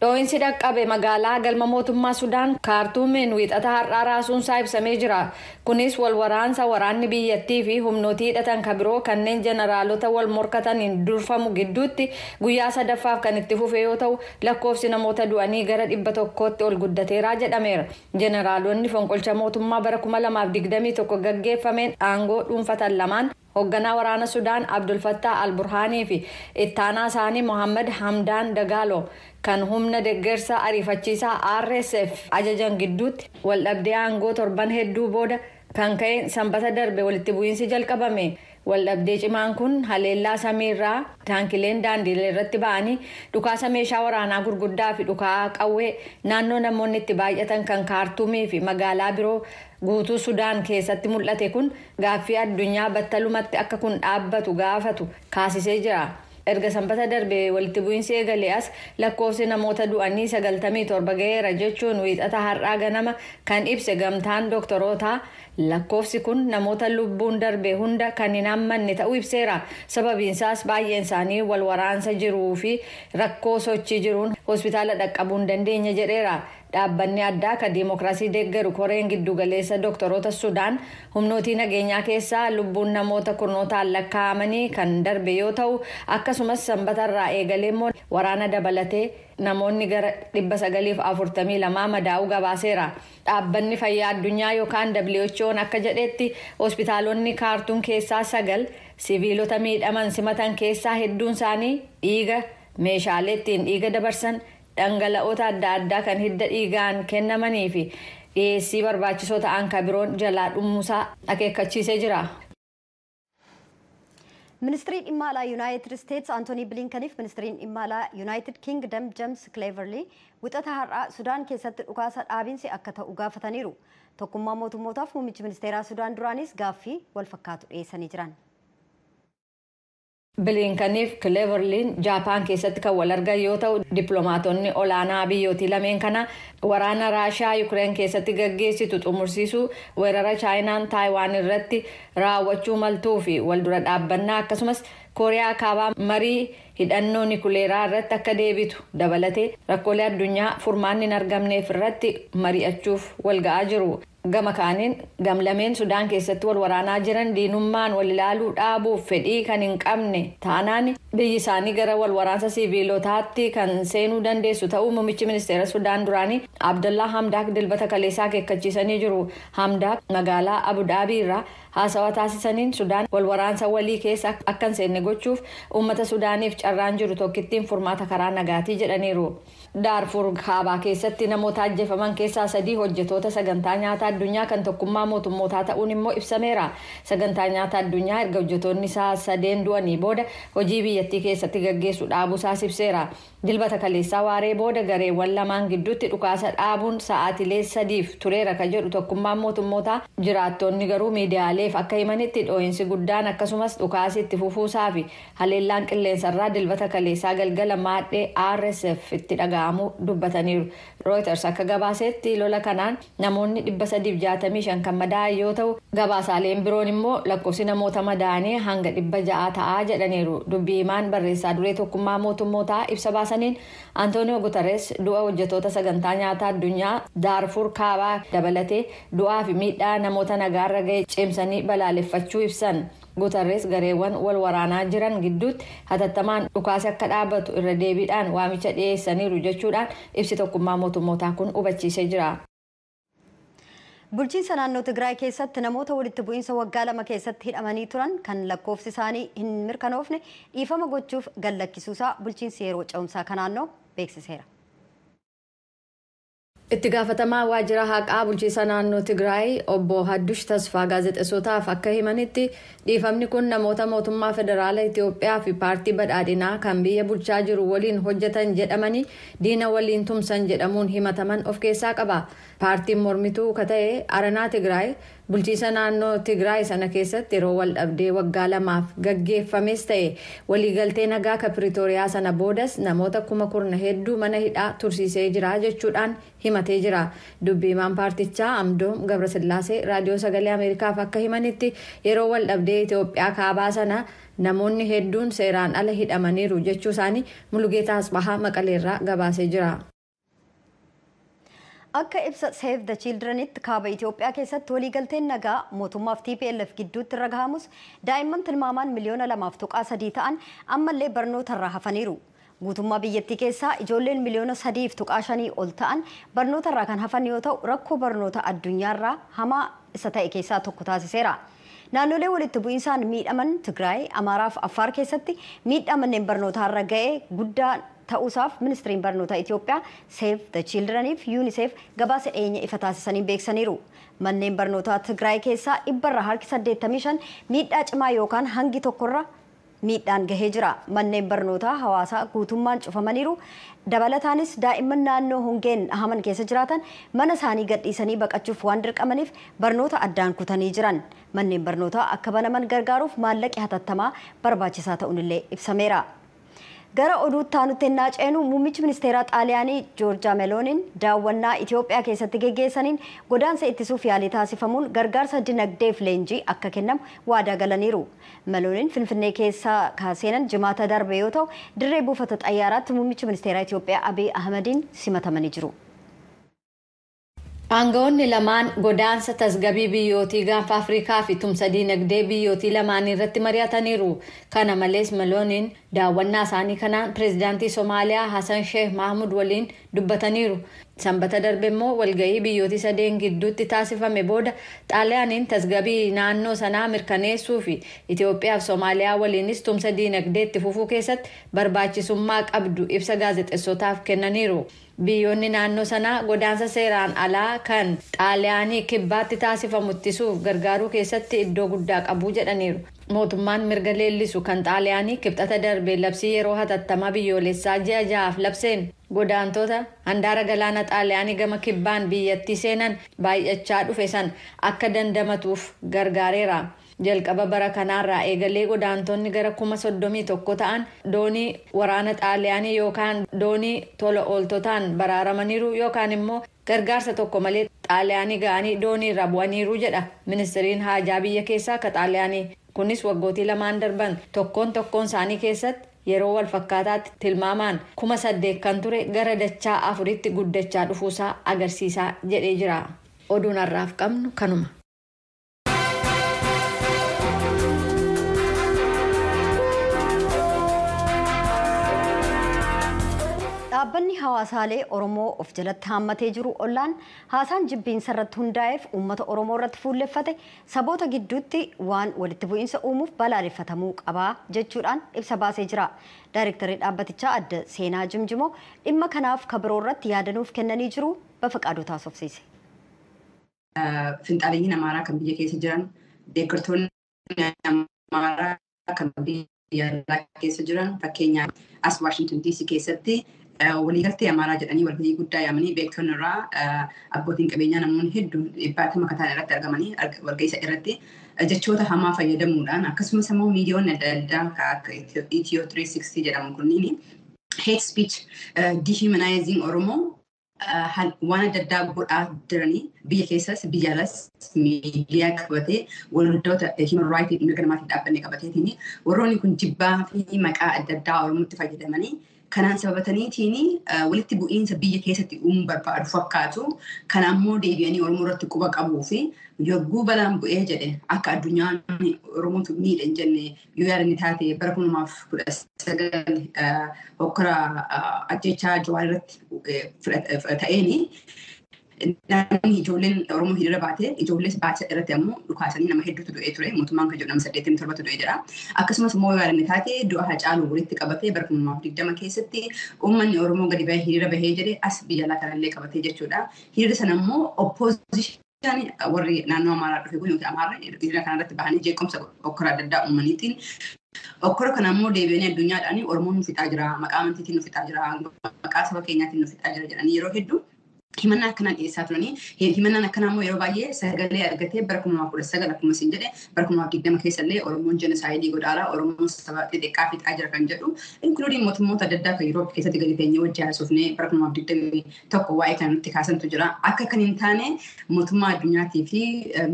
Dhoo'insi dhaqqabe magaalaa galma mootummaa Sudaan Kaartuumiin Wiixata har'aa raasuunsaa ibsamee jira. Kunis wal waraansa waraanni biyyattii fi humnootii hidhatan kan biroo kanneen jeneraalota wal morkataniin durfamu gidduutti guyyaa sadaffaaf kan itti fufe yoo ta'u, lakkoofsi namoota du'anii gara 100tti ol guddateeraa jedhameera. Jeneraalonni fonqolcha mootummaa bara 2021 gaggeeffameen aangoo dhuunfatan lamaan, hoogganaa waraana Sudaan Abdulfattaa Alburhaanii fi ittaanaa isaanii Mohammad Hamdaan Dagaalo kan humna deeggarsa ariifachiisaa RSF ajajan gidduutti waldhabdee aangoo torban hedduu booda kan ka'e Sanbata darbe walitti bu'iinsi jalqabame. Waldhabdee cimaan kun haleellaa samiirraa, taankileen daandiilee irratti ba'anii, dhukaasa meeshaa waraanaa gurguddaa fi dhukaa qawwee naannoo namoonni itti baay'atan kan Kaartuumii fi magaalaa biroo guutuu Sudaan keessatti mul'ate kun gaaffii addunyaa battalumatti akka kun dhaabbatu gaafatu kaasisee jira. Erga Sanbata darbe walitti bu'iinsi eegalee as lakkoofsi namoota du'anii 97 ga'eera jechuun Wiixata har'aa ganama kan ibse gamtaan dooktorootaa, lakkoofsi kun namoota lubbuun darbe hunda kan hin hammanne ta'uu ibseera. Sababiinsaas baay'een isaanii wal waraansa jiruu fi rakkoo sochii jiruun hospitaala dhaqqabuu hin dandeenye jedheera. Dhaabbanni addaa kan diimokiraasii deeggaru koreen giddugaleessa doktoroota Sudaan humnootii nageenyaa keessaa lubbuun namoota kurnootaan lakkaa'amanii kan darbe yoo ta'u, akkasumas Sanbatarraa eegalee immoo waraana dabalatee namoonni gara 942 madaa'uu gabaaseera. Dhaabbanni fayyaa addunyaa yookaan WHO'n akka jedhetti, hospitaalonni Kaartuun keessaa sagal siviilota miidhaman simatan keessaa hedduun isaanii dhiiga, meeshaalee ittiin dhiiga dabarsan, dhangala'oota adda addaa kan hidda dhiigaan kennamanii fi dhiyeessii barbaachisoo ta'an kan biroon jalaa dhumuusaa akeekkachiisee jira. Ministiriin dhimma alaa Yuunaayitid Isteetsi Antoonii Biliinkaniif ministiriin dhimma alaa Yuunaayitid Kingdom Jeems Kileeverlii Wixata har'aa Sudaan keessatti dhukaasa dhaabinsi akka ta'u gaafataniiru. Tokkummaa mootummootaaf muummichi ministeeraa Sudaan duraanis gaaffii wal fakkaatu dhiyeessanii jiran. Biliinkaniif Kileeverliin Jaapaan keessatti kan wal argan yoo ta'u, dippiloomaatonni olaanaa biyyootii lameen kana waraana Raashaa Yukireen keessatti gaggeessitu xumursiisuu, weerara Chaayinaan Taayiwaan irratti raawwachuu maltuu fi wal dura dhaabbannaa, akkasumas Kooriyaa Kaabaa marii hidhannoo nikuleeraa irratti akka deebitu dabalatee rakkoolee addunyaa furmaanni hin argamneef irratti mari'achuuf wal ga'aa jiru. Gama kaaniin gamlameen Sudaan keessatti wal waraanaa jiran diinummaan wal ilaaluu dhaabuuf fedhii kan hin qabne taanaan biyyi isaanii gara wal waraansa siviilotaatti kan seenuu dandeessu ta'uu muummichi ministeera Sudaan duraanii Abdallaa Hamdaak Dilbata kaleessaa akeekkachiisanii jiru. Hamdaak magaalaa Abudaabii irraa haasawaa taasisaniin, Sudaan wal waraansa walii keessa akka hin seenne gochuuf uummata Sudaaniif carraan jiru tokkittiin furmaata karaa nagaatii jedhaniiru. Daarfur Kaabaa keessatti namoota ajjeefaman keessaa sadii hojjetoota Sagantaa Nyaata Addunyaa kan Tokkummaa Mootummootaa ta'uun immoo ibsameera. Sagantaa Nyaata Addunyaa erga hojjetoonni isaa sadeen du'anii booda hojii biyyattii keessatti gaggeessu dhaabuusaas ibseera. Dilbata kaleessaa waaree booda gareewwan lamaan gidduutti dhukaasa dhaabuun sa'aatilee 3f tureera kan jedhu Tokkummaan Mootummootaa, jiraattonni garuu miidiyaaleef akka himanitti dhoo'insi guddaan akkasumas dhukaasi itti fufuusaa fi haleellaan qilleensarraa Dilbata kaleessaa galgala maadhee RSF itti dhaga'amuu dubbataniiru. Reuters akka gabaasetti lola kanaan namoonni 365 kan madaa'an yoo ta'u, gabaasaaleen biroon immoo lakkoofsi namoota madaa'anii hanga 600 ta'aa jedhaniiru. Dubbii himaan barreessaa duree Tokkummaa Mootummootaa ibsa baasaniin, Antooniyoo Guterres du'a hojjetoota Sagantaa Nyaataa Addunyaa Daarfur Kaabaa dabalatee du'aa fi miidhaa namoota nagaarra ga'e cimsanii balaaleffachuu ibsan. Guterres gareewwan wal waraanaa jiran gidduutti hatattamaan dhukaasi akka dhaabbatu irra deebiidhaan waamicha dhiyeessaniiru jechuudhaan ibsi Tokkummaa Mootummootaa kun hubachiisee jira. Bulchiinsa naannoo Tigraay keessatti namoota walitti bu'iinsa waggaa 2 keessatti hidhamanii turan kan lakkoofsi isaanii hin mirkanoofne dhiifama gochuuf gallakkisuusaa bulchiinsi yeroo ce'umsaa kan naannoo beeksiseera. Itti gaafatamaa waajjira haqaa bulchiinsa naannoo Tigraay obbo Haddush Tasfaa gaazexeessotaaf akka himanitti, dhiifamni kun namoota mootummaa federaala Itoophiyaa fi Paartii Badhaadhinaa kan biyya bulchaa jiru waliin hojjetan jedhamanii diina waliin tumsan jedhamuun himataman of keessaa qaba. Paartiin mormituu ka ta'e Aranaa Tigraay Bulchiisa naannoo Tigraay sana keessatti yeroo wal dhabdee waggaa lamaaf gaggeeffames ta'e waliigaltee nagaa ka Piriitooriyaa sana boodas namoota 40,000 hedduu mana hidhaa tursiisee jira jechuudhaan himatee jira. Dubbiimaan paartichaa Amdoom Gabrasillaasee raadiyoo sagalee Ameerikaaf akka himanitti yeroo wal dhabdee Itoophiyaa kaabaa sana namoonni hedduun seeraan ala hidhamaniiru jechuu isaanii Mulugeetaa Asbahaa Maqaleerraa gabaasee jira. Akka ibsa Save the Childrenitti kaaba Itoophiyaa keessatti waliigalteen nagaa mootummaaf TPLF gidduutti irra gahamus daa'imman tilmaamaan miliyoona 2.3 ta'an ammallee barnoota irraa hafaniiru. Guutummaa biyyattii keessaa ijoolleen miliyoona 3.5 ol ta'an barnoota irraa kan hafan yoo ta'u rakkoo barnoota addunyaarraa hamaa isa ta'e keessaa tokko taasiseera. Naannolee walitti bu'iinsaan miidhaman Tigraay, Amaaraa fi Affaar keessatti miidhaa manneen barnootaa irra ga'e guddaa ta'uusaaf ministiriin barnoota Itoophiyaa Save the Childreniif UNICEF gabaasa dhiyeenya ifa taasisanii beeksisaniiru. Manneen barnootaa Tigraay keessaa 85% miidhaa cimaa yookaan hangi tokkorra miidhaan gahee jira. Manneen barnootaa hawaasaa guutummaan cufamaniiru. Dabalataanis daa'imman naannoo hongeen dhahaman keessa jiraatan mana isaanii gadhiisanii baqachuuf waan dirqamaniif barnoota addaan kutanii jiran. Manneen barnootaa akka banaman gargaaruuf maallaqi hatattamaa barbaachisaa ta'uunillee ibsameera. Gara oduutti aanutti ennaa ceenu muummichi ministeeraa Xaaliyaanii Joorjaa Melooniin daawwannaa Itoophiyaa keessatti geggeessaniin godaansa ittisuuf yaalii taasifamuun gargaarsa dinagdeef leenjii akka kennamu waadaa galaniiru. Melooniin Finfinnee keessaa kaaseenan jimaata darbe yoo ta'u dirree buufata xayyaaraatti muummichi ministeeraa Itoophiyaa Abiy Ahmediin simatamanii jiru. Aangawoonni lamaan godaansa tasgabbii biyyootii gaanfa Afrikaa fi tumsa dinagdee biyyootii lamaan irratti mari'ataniiru. Kana malees Melooniin daawwannaa isaanii kanaan pireezidaantii Somaaliyaa Hassan Sheikh Mahmud waliin dubbataniiru. Sanbata darbe immoo walga'ii biyyootii sadeen gidduutti taasifame booda Xaaliyaaniin tasgabbii naannoo sanaa mirkaneessuu fi Itoophiyaa fi Somaaliyaa waliinis tumsa dinagdee itti fufuu keessatti barbaachisummaa qabdu ibsa gaazexeessotaaf kennaniiru. Biyyoonni naannoo sanaa godaansa seeraan alaa kan Xaaliyaanii kibbaatti taasifamu ittisuuf gargaaruu keessatti iddoo guddaa qabu jedhaniiru. Mootummaan mirga leellisu kan Xaaliyaanii kibxata darbe labsii yeroo hatattamaa biyyoolessaa ji'a 6 labseen godaantota handaara galaana Xaaliyaanii gama kibbaan biyyattii seenan baay'achaa dhufe san akka dandamatuuf gargaareera. Jalqaba bara kanaarraa eegalee godaantonni gara 31,000 ta'an doonii waraana Xaaliyaanii yookaan doonii tola ooltotaan baraaramaniiru yookaan immoo gargaarsa tokko malee Xaaliyaanii ga'anii doonii irraa bu'aniiru jedha ministiriin haajaa biyya keessaa ka Xaaliyaanii. Kunis waggootii lamaan darban tokkoon tokkoon isaanii keessatti yeroo wal fakkaataatti tilmaamaan 8,000 kan ture gara dachaa 4tti guddachaa dhufuusaa agarsiisaa jedhee jira. Oduun har'aaf qabnu kanuma. Dhaabbanni hawaasaalee Oromoo of jalatti haammatee jiru ollaan haasaan jibbiinsa irratti hundaa'eef uummata Oromoo irratti fuulleffate saboota gidduutti waan walitti bu'iinsa uumuuf balaaleffatamuu qabaa jechuudhaan ibsa baasee jira. Daayirektarri dhaabbatichaa adda Seenaa Jimjimoo dhimma kanaaf kabiroo irratti yaadanuuf kennanii jiru Bafaqaaduu taasofsiise. Finxaalayyiin Amaaraa kan biyya keessa jiran, deeggartoonni Amaaraa kan biyya alaa keessa jiran, fakkeenyaaf as Waashington DC keessatti waliigaltee Amaaraa jedhanii walgahii guddaa yaamanii beektonni irraa abbootiin qabeenyaa namoonni hedduun dhibbaatama kataan irratti argamanii walgahii irratti jechoota hamaa fayyadamuudhaan akkasumas immoo miidiyoonni adda addaa akka Ethio 360 jedhamu kunniin hate speech dehumanizing Oromoo waan adda addaa godhaa jiranii biyya keessas biyya alas miidiyaa qabatee waldoota human rights mirga namaatiif dhaabbanne qabateetiin warroonni kun jibbaa fi maqaa adda addaa Oromootti fayyadamanii kanaan sababataniitiin walitti bu'iinsa biyya keessatti uumuu barbaadu fakkaatu. Kana ammoo deebi'anii Oromoo irratti quba qabuu fi yogguu balaan bu'ee jedhe akka addunyaan Oromootu miidha hin jenne yoo yaadanni taate bara 2019 hokkora ajjechaa Jawaar irratti ta'eeni namni ijoolleen Oromoo hiriira baate ijoollees baate irratti ammoo dhukaasanii nama hedduutu du'ee ture mootummaan kan jedhu nama 87 du'ee jira. Akkasumas immoo yoo yaadanne taate du'a Hacaaluu walitti qabatee bara 2020 keessatti uummanni Oromoo gadi bahee hiriira bahee jedhe as biyya alaa kanallee qabatee jechuudha. Hiriira sana immoo opposition warri naannoo Amaaraa dhufe kun yookiin Amaarri hiriira kanarratti bahanii jeequmsa okkora adda addaa uumaniitiin okkora kana immoo deebi'anii addunyaadhaan Oromoon nu fixaa jira, maqaa amantiitiin nu fixaa jira, maqaa saba keenyaatiin nu fixaa jira jedhanii yeroo hedduu Himannaa akkanaa dhiyeessaa turanii, himannaan akkanaa immoo yeroo baay'ee sagalee argatee bara 2019, akkuma isin jedhe, bara 2020 keessa illee Oromoon genocide godhaara, Oromoon saba xixiqqaa fixaa jira kan jedhu, including mootummoota adda addaa kan Yuuroop keessatti gadi teenyee wajji haasofnee bara 2021 waa'ee kana nutti kaasantu jira. Akka kan hin taane mootummaa addunyaatii fi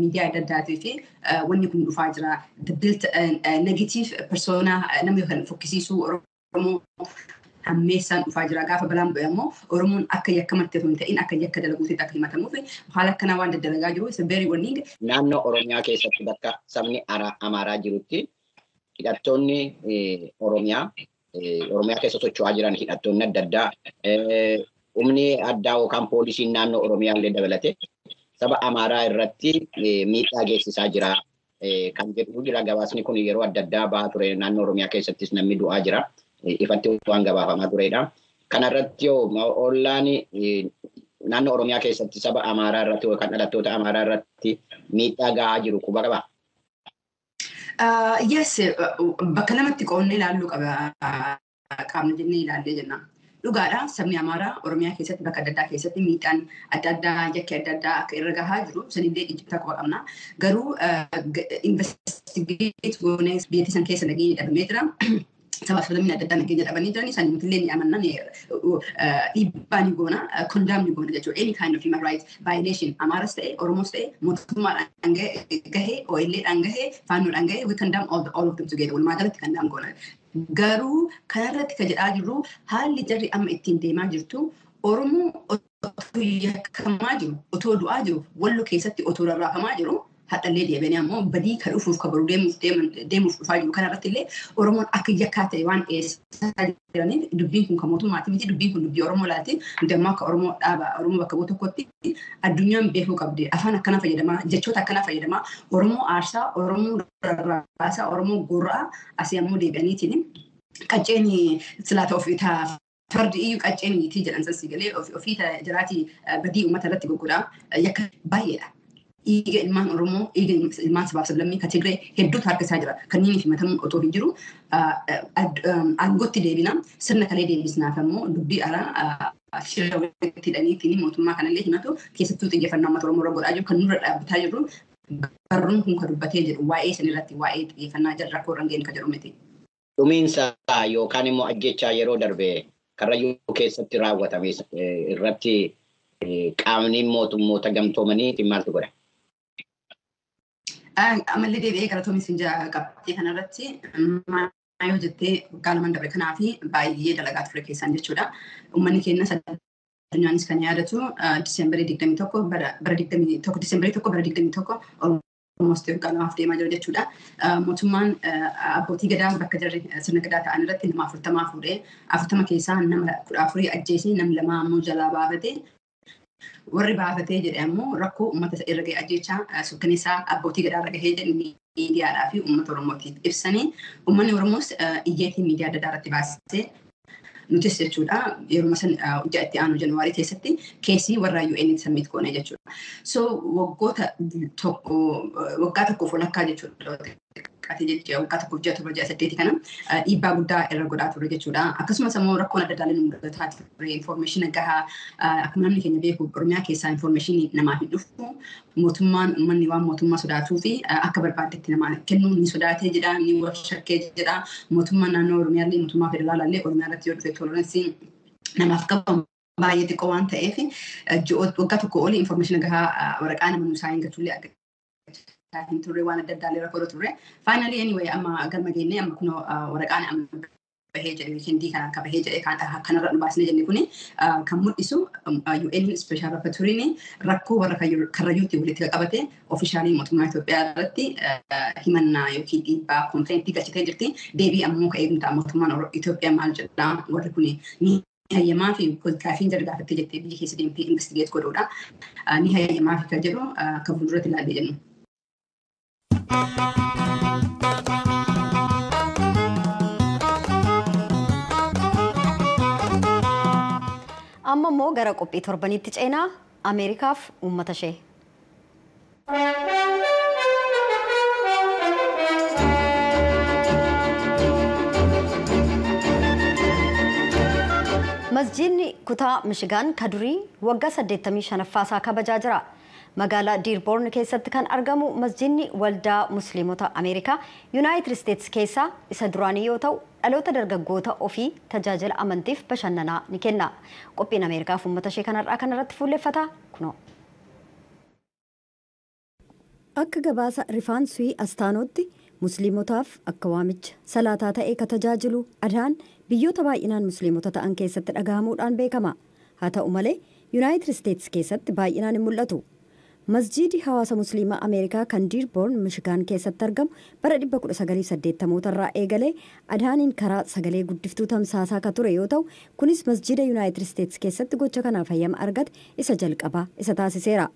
miidiyaa adda addaatii fi wanni kun dhufaa jira. The built negative persona namni kan fokkisiisuu, Oromoo hammeessaan dhufaa jira. Gaafa balaan bu'e ammoo Oromoon akka yakkamatti otoo hin ta'in akka yakka dalaguutti akka himatamuuf haala akkanaa waan daddalagaa jiru isa very warning. Naannoo Oromiyaa keessatti bakka sabni Amaaraa jirutti hidhattoonni Oromiyaa keessa socho'aa jiran, hidhattoonni adda addaa, humni addaa yookaan poolisiin naannoo Oromiyaa illee dabalate saba Amaaraa irratti miidhaa geessisaa jira kan jedhu jira. Gabaasni kun yeroo adda addaa bahaa ture. Naannoo Oromiyaa keessattis namni du'aa jira. Ifatti waan gabaafamaa turedha. Kanarratti yoo ollaan naannoo Oromiyaa keessatti saba Amaaraa irratti yookaan dhalattoota Amaaraa irratti miidhaa gahaa jiru quba qabaa? Yes, bakka lamatti qoonnee ilaalluu qaba qaamna jennee ilaallee jenna. Dhugaadha, sabni Amaaraa Oromiyaa keessatti bakka adda addaa keessatti miidhaan adda addaa, yakki adda addaa akka irra gahaa jiru sanillee ijjibtaa quba qabna. Garuu investigate goonee biyya san keessa nageenyi dhabamee jira. Sabaaf sablamni adda addaa nageenya dhabanii jiranii isaan nutillee ni amanna, dhiibbaa ni goona, condemn ni goona jechuudha. Any kind of human rights violation, Amaaras ta'e Oromoos ta'e, mootummaadhaan gahee, OLAdhaan gahee, Faannoodhaan gahee, we condemn all of them together, walumaa galatti condemn goona. Garuu kanarratti kan jedhaa jirru, haalli jarri amma ittiin deemaa jirtu, Oromoo otoo yakkamaa jiru, otoo du'aa jiru, Wallo keessatti otoo rarraafamaa jiru, hadhallee deebianii ammoo badii kan dhufuuf kan baruu deemuuf dhufaa jiru kanarratti illee Oromoon akka yakkaa ta'e waan dhiyeessaa jiraniif, dubbiin kun kan mootummaati miti, dubbiin kun dubbii Oromoo laati. Nuti ammoo akka Oromoo dhaaba Oromoo bakka bu'u tokkotti addunyaan beekuu qabdi. Afaan akkanaa fayyadamaa, jechoota akkanaa fayyadamaa, Oromoo aarsaa, Oromoo rarraasaa, Oromoo gurraa, asii ammoo deebi'aniitiin qacceen silaata ofii fardi iyyuu qacceen niitii jedhan sassi galee ofii jiraatii badii uummata irratti gurguraa yakka baay'eedha. Dhiiga ilmaan Oromoo, dhiiga ilmaan sabaaf sablammii kan Tigree hedduutu harka isaa jira. Kanneen himatamuun otoo hin jiru aangootti deebina, sirna kalee deebisnaaf ammoo dubbii araa shira walitti hidhaniitiin mootummaa kanallee himatu, keessattuu xiyyeeffannaa uummata Oromoo irra godhaa jiru kan nurra dhaabbataa jiru. Barruun kun kan dubbatee jedhu waa'ee sanirratti, waa'ee xiyyeeffannaa jira rakkoo irra hin kan jedhu miti. Dhumiinsa yookaan immoo ajjechaa yeroo darbe Karrayyuu keessatti raawwatame irratti qaamni mootummoota gamtoomanii maaltu godha? Amallee deebi'ee galatoomi siin qabxee kanarratti yoo jettee, waggaa 2 darbe kanaa fi baay'ee dalagaa ture keessaan jechuudha. Uummanni keenya, addunyaanis kan yaadatu, Diseembarii 21 bara 21, Diseembarii 1 bara 21, almost waggaa 2f deemaa jira jechuudha. Mootummaan abbootii gadaa bakka jarri sirna gadaa ta'an irratti nama 40 fuudhee, 40 keessaa nama 14 ajjeesee, namni lama ammoo jalaa baafate. Warri baafatee jedhe ammoo rakkoo uummata irra gahee, ajjeechaa suukkaneessaa abbootii gadaa irra gahee jedhe miidiyaadhaa fi uummata Oromootiif ibsanii, uummanni Oromoos iyyeetii miidiyaa adda addaa irratti baasee, nutis jechuudha yeroo san ji'a itti aanu Januwaarii keessatti case warra UN submit goone jechuudha. So waggoota tokko, waggaa tokkoof walakkaa jechuudha. Xiqqaatee jechuudha, waggaa tokkoof ji'a 7, ji'a 8 kana dhiibbaa guddaa irra godhaa ture jechuudha. Akkasumas immoo rakkoon adda addaa nu mudataa ture. Information gahaa, akkuma namni keenya beeku, Oromiyaa keessaa information namaaf hin dhufu. Mootummaan uummanni waan mootummaa sodaatuu fi akka barbaaddetti namaa kennuu ni sodaatee jedha, ni wal shakkee jedha. Mootummaan naannoo Oromiyaa illee, mootummaa federaalaa illee Oromiyaa irratti yoo dhufe tolerance namaaf qabamu baay'ee xiqqoo waan ta'eef, waggaa tokko olii information gahaa waraqaa nama nuusaa hin galchullee argachaa hin turre, waan adda addaa illee rakkoo turre. Finally, anyway, amma galma geennee, amma kunoo waraqaan amma bahee jedhe, weekend kana akka bahee jedhe kanarra nu baasnee jenne kuni kan mul'isu UN Special Rapporteuriin rakkoo warra Karrayyuutti walitti qabate officially mootummaa Itoophiyaa irratti himannaa yookiin dhiibbaa complaint galchitee jirti. Deebii ammoo ka'ee ta'a, mootummaan Itoophiyaa maal jedhaa, warri kuni ni hayyamaa fi gaafiin jara gaafattee jettee biyya keessa deemtee investigate godhuudha. Ni hayyamaa fi kan jedhu akka fuulduratti ilaallee jennu. Amma immoo gara qophii torbanitti ceenaa, Ameerikaaf uummata ishee. Masjiidni kutaa Mishigaan kadurii waggaa 85ffaa isaa kabajaa jira. Magaalaa Diirboorn keessatti kan argamu masjiidni waldaa Musliimota Ameerikaa Yuunaayitid Isteetsi keessaa isa duraanii yoo ta'u dhaloota dargaggoota ofii tajaajila amantiif bashannanaa ni kenna. Qophiin Ameerikaaf uummata ishee kanarraa kanarratti fuulleffata kunoo. Akka gabaasa Rifaan Suyi Astaanootti Musliimotaaf akka waamicha salaataa ta'ee ka tajaajilu adaan biyyoota baay'inaan Musliimota ta'an keessatti dhagahamuudhaan beekama. Haa ta'u malee Yuunaayitid Isteetsi keessatti baay'inaan hin mul'atu. Masjiidi hawaasa Musliimaa Ameerikaa kan Diirboorn Mishigaan keessatti argamu bara 1980 irraa eegalee adaaniin karaa sagalee guddiftuu tamsaasaa ka ture yoo ta'u kunis masjiida Yuunaayitid Isteetsi keessatti gocha kanaaf hayyama argate isa jalqabaa isa taasiseera.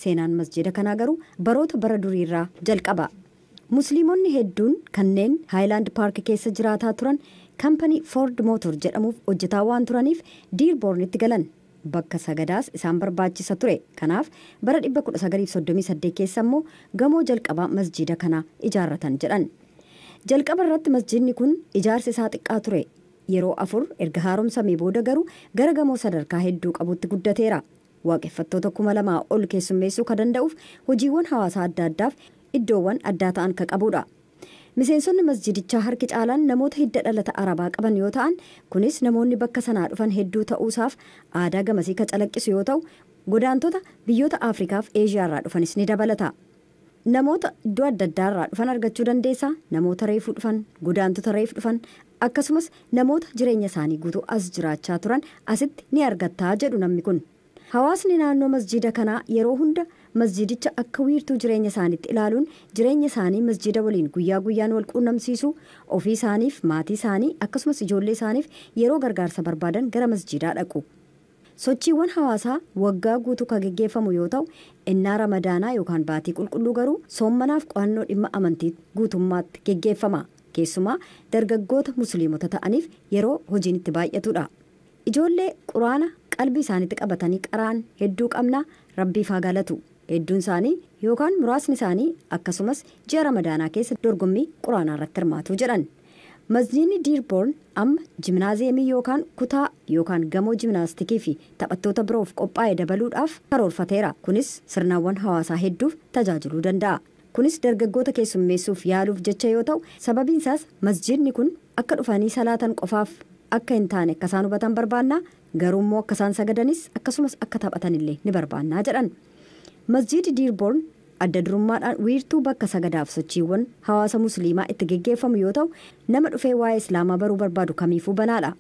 Seenaan masjiida kanaa garuu baroota bara duriirraa jalqaba. Musliimonni hedduun kanneen Haayilaand Paark keessa jiraataa turan kampanii Ford Motor jedhamuuf hojjetaa waan turaniif Diirboornitti galan. Bakka sagadaas isaan barbaachisa ture. Kanaaf bara 1938 keessa immoo gamoo jalqabaa masjiida kanaa ijaarratan jedhan. Jalqaba irratti masjiidni kun ijaarsi isaa xiqqaa ture. Yeroo 4 erga haaromsamee booda garuu gara gamoo sadarkaa hedduu qabutti guddateera. Waaqeffattoota 2000 ol keessummeessuu kan danda'uuf hojiiwwan hawaasaa adda addaaf iddoowwan addaa ta'an kan qabudha. Miseensonni masjidichaa harki caalaan namoota hidda dhalata Arabaa qaban yoo ta'an kunis namoonni bakka sanaa dhufan hedduu ta'uusaaf aadaa gamasii kan calaqqisu yoo ta'u godaantota biyyoota Afrikaaf Eeshiyaarraa dhufanis ni dabalata. Namoota iddoo adda addaarraa dhufan argachuu dandeessa. Namoota reefuu dhufan, godaantota reefu dhufan akkasumas namoota jireenya isaanii guutuu as jiraachaa turan asitti ni argattaa jedhu namni kun. Hawaasni naannoo masjiida kanaa yeroo hunda masjiidicha akka wiirtuu jireenya isaaniitti ilaaluun jireenya isaanii masjiida waliin guyyaa guyyaan wal quunnamsiisu ofii isaaniif maatii isaanii akkasumas ijoollee isaaniif yeroo gargaarsa barbaadan gara masjiidaa dhaqu. Sochiiwwan hawaasaa waggaa guutuu kan geggeeffamu yoo ta'u innaa ramadaanaa yookaan baatii qulqulluu garuu soommanaaf qo'annoo dhimma amantii guutummaatti geggeeffama. Keessumaa dargaggoota musliimota ta'aniif yeroo hojiin itti baay'atudha. Ijoollee quraana qalbii isaaniitti qabatanii qara'an hedduu qabna rabbiif haa galatu. Hedduun isaanii yookaan muraasni isaanii akkasumas ji'a ramadaanaa keessa dorgommii quraanaa irratti hirmaatu jedhan. Masjiidni Diirboorn amma jiminaaziyeemii yookaan kutaa yookaan gamoo jiminaastikii fi taphattoota biroof qophaa'e dabaluudhaaf karoorfateera. Kunis sirnaawwan hawaasaa hedduuf tajaajiluu danda'a. Kunis dargaggoota keessummeessuuf yaaluuf jecha yoo ta'u sababiin isaas masjiidni kun akka dhufanii salaatan qofaaf akka hin taane akka isaan hubatan barbaannaa garuu immoo akka isaan sagadanis akkasumas akka taphatanillee ni barbaannaa jedhan. Masjiidi Diirboorn adda durummaadhaan wiirtuu bakka sagadaaf sochiiwwan hawaasa musliimaa itti geggeeffamu yoo ta'u nama dhufee waa'ee islaamaa baruu barbaadu kamiifuu banaadha.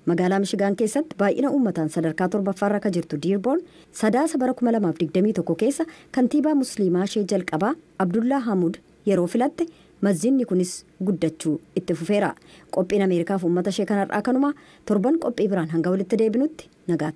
Magaalaa Mishigaan keessatti baay'ina uummataan sadarkaa 7ffaarra kan jirtu Diirboorn sadaasa bara 2021 keessa kantiibaa musliimaa ishee jalqabaa Abdullaa Hamuud yeroo filatte masjiidni kunis guddachuu itti fufeera. Qophiin Ameerikaaf uummata ishee kanarraa kanuma torban qophii biraan hanga walitti deebinutti nagaatti.